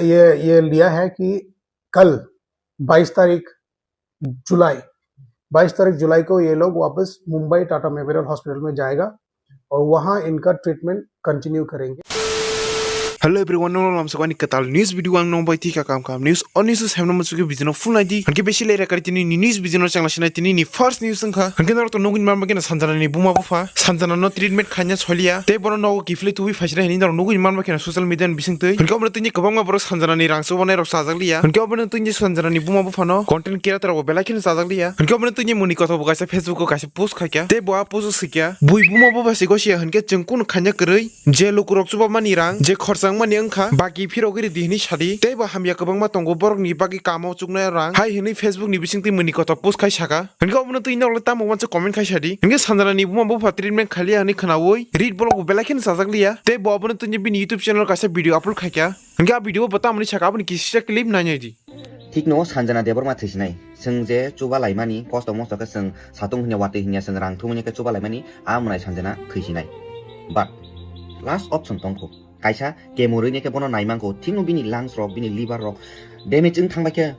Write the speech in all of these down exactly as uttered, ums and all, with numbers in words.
ये ये लिया है कि कल बाईस तारीख जुलाई, बाईस तारीख जुलाई को ये लोग वापस मुंबई टाटा मेमोरियल हॉस्पिटल में जाएगा और वहाँ इनका ट्रीटमेंट कंटिन्यू करेंगे। Hello everyone, no lam sakani katal news video ang nong bai thika kam kam news oni su semna musuki video full naidi hanke besi lera kari tini ni news video changla sinai tini ni first news wngkha. Hanke norok to nugwi manma kena Sanjana ni buma bupha, Sanjana no treatment khaina solia tei bono nogo kifle tuwi phaisina hini norok nugwi manma kena social media ni bising twi. Hanke omo tini kwbangma borok Sanjana ni rang chubanai rok chajak liya. Hanke omo tini Sanjana ni buma bupha no content creator rok belai kheno chajak liya. Hanke omo tini muni kotho bo kaisa Facebook o kaisa post khaikya tei bo a post o sikya bui buma bupha si gosia hanke chwng kunu khaina kwrwi. Je lukurok chubamani rang, je khorchangmani wngkha, baki phirogwi ridi hwnwi sadi. Tei bo hamya kwbangma tongo borokni bagwi kamo chuknai rang. Hai hwnwi Facebook ni bisingtwi muni kotor post khai saka. Hwnkhe obono twi norok tamo uansa comment khai sadi. Hwnkhe Sanjana ni buma bupha treatment khaliya hwnwi khwnawi, Read block bo belai kheno chajak liya. Tei bo abono twi bini YouTube channel kaisa video upload khaikha. Hwnkhe a video bo tamoni saka aboni kisisa clip nainai di. Thikno Sanjana Debbarma thwisinai. Chwng je chuba laimani, kosto mosto khe chwng satung hwnwi watwi hwnwi chwng rang thumwi khe chuba laimani, a mwnai Sanjana thwisinai. But last option tongkho. Kaisa kemorwi ne khe bono naimangkho. Thikno bini lungs rok, bini liver rok damage wng thangbai khe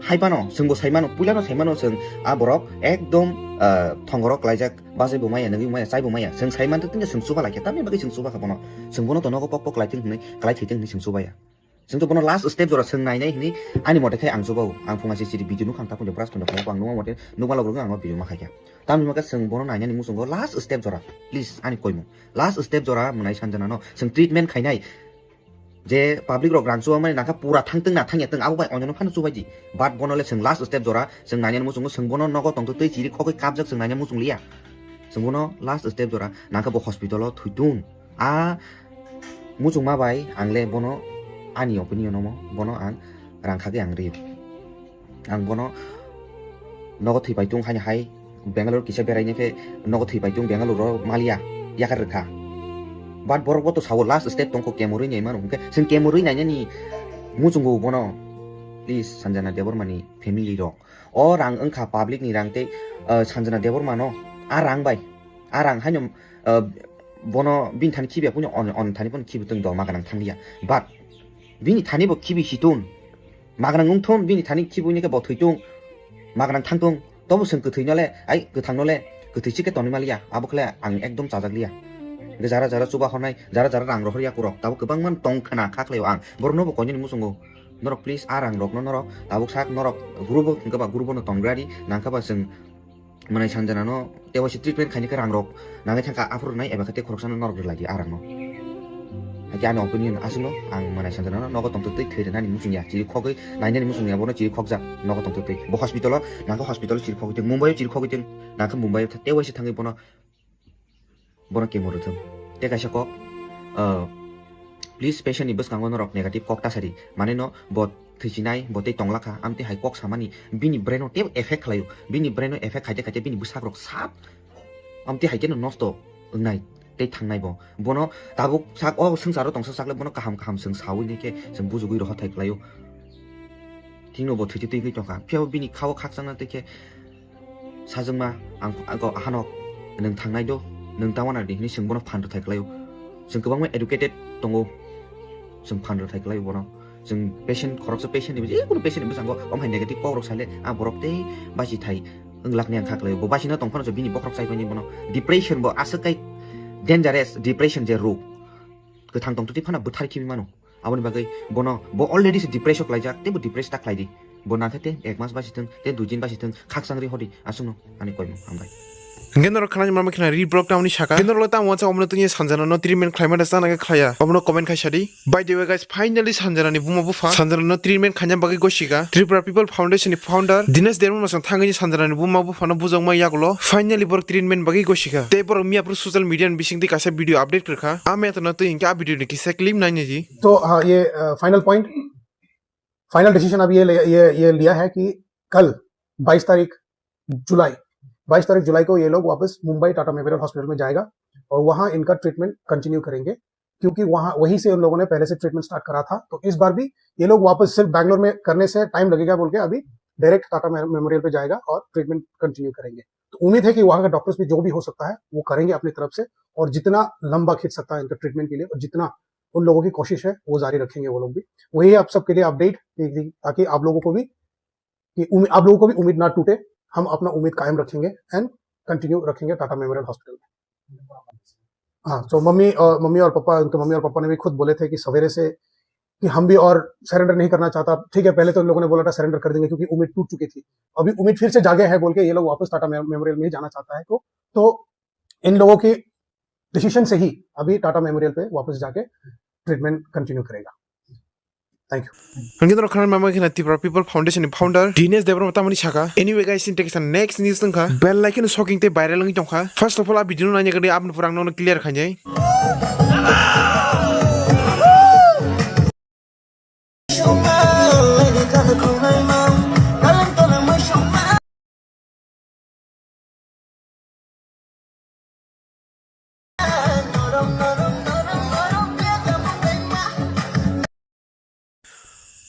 hai phano, chwngbo sai mano, puilano sai mano chwng a borok ekdom, ah, thongorok klaijak, bachai bo maya, nugwi maya, chai bo maya. Chwng sai mantwi tini chwng chuba lai khe, tamni bagwi chwng chuba kha bono. Chwng bono to nogo pok pok lai thwng hwnwi, klai thwi thwng hwnwi chwng chuba ya. Chwng to bono last step jora chwng nainai hwnwi ani mote khe ang chubao. Ang phunga C C T V video nukha, ang ta phunjak brush phunjak phunjak ang nukma mote nukma logro ang o video ma khaikha. Tamni hwnba khe chwng bono nainani muchungo last step jora. Please ani koimung. Last step jora mwnai Sanjana no chwng treatment khainai. Je public rok rang chuba mani nangkha pura thangtwng na thangya twng abo bai onyono phano chubai di. But bono le chwng last step jora chwng nainani muchungo chwng bono nogo tongtwi twi chiri khogwi kapjak chwng naina muchung liya. Chwng bono last step jora nangkha bo hospital o thwitung. A muchungma bai ang le bono ani opinion omo bono ang rang khagwi ang rio. Ang bono nogo thwi paitung haino hai Bangalore kisa beraina khe nogo thwi paitung Bangalore o maliya yakar rwkha. But borok bo to sao last step tongkho kemorwi nai mano hwnkhe chwng kemorwi nainani muchungo bono. Please Sanjana Debbarma ni family rok o rang wngkha public ni rang tei, uh, Sanjana Debbarma no a rang bai a rang haino, uh, bono bini thani khibiya puno on, on thani pono khibi tong do maganang thangya. But bini thani bo khibi situng. Magrang wngthun bini thani khibuini khe bo thwitung, magrang thangtung, tobo chwng kwthwino le, ai kwthangno le, kwthwi chikhe tonwi maliya, abo khle ang ekdom chajak liya. Hwnkhe jara jara chuba hornai, jara jara rang rohorya kurok, tabuk kwbangma tong khna kha khlaio ang, borokno bo koinani muchungo. Norok please a rang rokno norok tabuk sak norok group o hwnkhe ba group o no tongradi, nangkha ba chwng Mwnai Sanjana no tei waisa treatment khaini khe rang rok nangwi thangkha, aphuru nai eba khe tei khoroksa no norok rwlai di a rang no. Hakhe ani opinion aswk no ang mwnai Sanjana no nogo tongtwtwi thwi rwnani muchung ya, chiri khogwi nainani muchung ya, bono chiri khokjak nogo tongtwtwi. Bo hospital o nangkhe hospital o chiri khogwi thwng, Mumbai o chiri khogwi thwng, nangkhe Mumbai o tei waisa thangwi bono Bono kemo rwthwng. Tei kaisa kok, ah, please patient ni bwskango norok negative kok ta sadi. Mane no bo thwisinai, bo tei tongla kha, amtwi hai kok samani bini brain o tei effect khlaio. Bini brain o effect khaite khaite bini bwsak rok sap amtwi hai khe no nosto wngnai tei thangnai bo. Bono tabuk sak o swngcharo tongsa sak le bono kaham kaham chwng sawi nai khe chwng bujugwi rohor thai khlaio. Thikno bo thwitwi twi wngwi tongkha. Phiya bo bini kha o khakchangna twi khe Sajwkma, ang, ang kok ahanok, nwng thangnai do, nwng ta uanai di hwnwi chwng bono phan rwthai khlaio. Chwng kwbangma educated tongo, chwng phan rwthai khlaio bono. Chwng patient, khoroksa patient ni, jekunu patient ni bwskango omo hai negative kok rok saile, a borok tei basi thai wng lakni ang kha khlaio. Bo basina tong phano se bini bokhorok chai paini bono. Depression bo aswk kai dangerous, depression je rog. Kwthang tong twtwi phano bwthar khibi mano. Aboni bagwi bono, bo already se depress o klaijak, tei bo depress ta khlai di. Bo nangkhe tei ek mas basi thwng, tei dui din basi thwng, khakchang ri hodi, aswkno ani koimung hambai. Hingke norok khnani mama khna ri borok tamoni saka. Hingke norok tamo wansa omono tungya Sanjana no treatment khlaimani sana khe khlaiya. Omono comment khai sadi. By the way guys, finally Sanjana ni buma bupha. Sanjana no treatment khaina bagwi gosika. Tripura People Foundation ni founder Dinesh Debbarma song thangwi Sanjana ni buma bupha no bujokma yagulo. Finally borok treatment bagwi gosika. Tei borok miya phuru social media ni bisingtwi kaisa video update kwrwkha. A meta no twi hingke a video ni kisa clip nainai di. तो हाँ, ये final point, final decision अभी ये ले- ये ये लिया है कि कल बाईस तारीख जुलाई, बाईस तारीख जुलाई को ये लोग वापस मुंबई टाटा मेमोरियल हॉस्पिटल में जाएगा और वहाँ इनका ट्रीटमेंट कंटिन्यू करेंगे, क्योंकि वहाँ, वहीं से उन लोगों ने पहले से ट्रीटमेंट स्टार्ट करा था। तो इस बार भी ये लोग वापस सिर्फ बैंगलोर में करने से टाइम लगेगा बोल के अभी डायरेक्ट टाटा मेमोरियल पे जाएगा और ट्रीटमेंट कंटिन्यू करेंगे। तो उम्मीद है कि वहाँ का डॉक्टर्स भी जो भी हो सकता है वो करेंगे अपनी तरफ से, और जितना लंबा खींच सकता है इनका ट्रीटमेंट के लिए और जितना उन लोगों की कोशिश है, वो जारी रखेंगे वो लोग भी। वही आप सबके लिए अपडेट, ताकि आप लोगों को भी, कि उम्मी-, आप लोगों को भी उम्मीद ना टूटे। हम अपना उम्मीद कायम रखेंगे एंड कंटिन्यू रखेंगे टाटा मेमोरियल हॉस्पिटल में। हाँ, तो मम्मी और, मम्मी और पापा, उनके मम्मी और पापा ने भी खुद बोले थे कि सवेरे से, कि हम भी और सरेंडर नहीं करना चाहता। ठीक है, पहले तो उन लोगों ने बोला था सरेंडर कर देंगे क्योंकि उम्मीद टूट चुकी थी, अभी उम्मीद फिर से जागे है बोल के ये लोग वापस टाटा मे-, मेमोरियल में ही जाना चाहता है को। तो इन लोगों के डिसीजन से ही अभी टाटा मेमोरियल पे वापस जाके ट्रीटमेंट कंटिन्यू करेगा। Thank you. Hingke norok khana mama khina Tripura People Foundation ni founder Dinesh Debbarma tamani saka. Anyway guys, in tekisa next news wngkha. Belai kheno shocking tei viral wngwi tongkha. First of all, a video no naina gadi aboni pura ang nono clear khainai.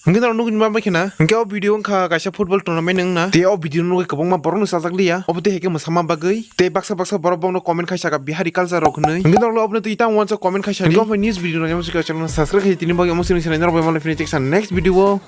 Hingke norok nugwi ma bai khena, hingke o video wngkha kaisa football tournament wngna. Tei o video nugwi kwbangma borok no chajak liya. Obo tei hai khe mwsama bagwi. Tei baksa baksa borok bongno comment khai saka Bihari culture rok hinwi. Hingke norok obo twi tang wansa comment khai sani. Hingke o news video no channel subscribe khai tini bagwi omo sini sini norok bai malai fini teksa next video o.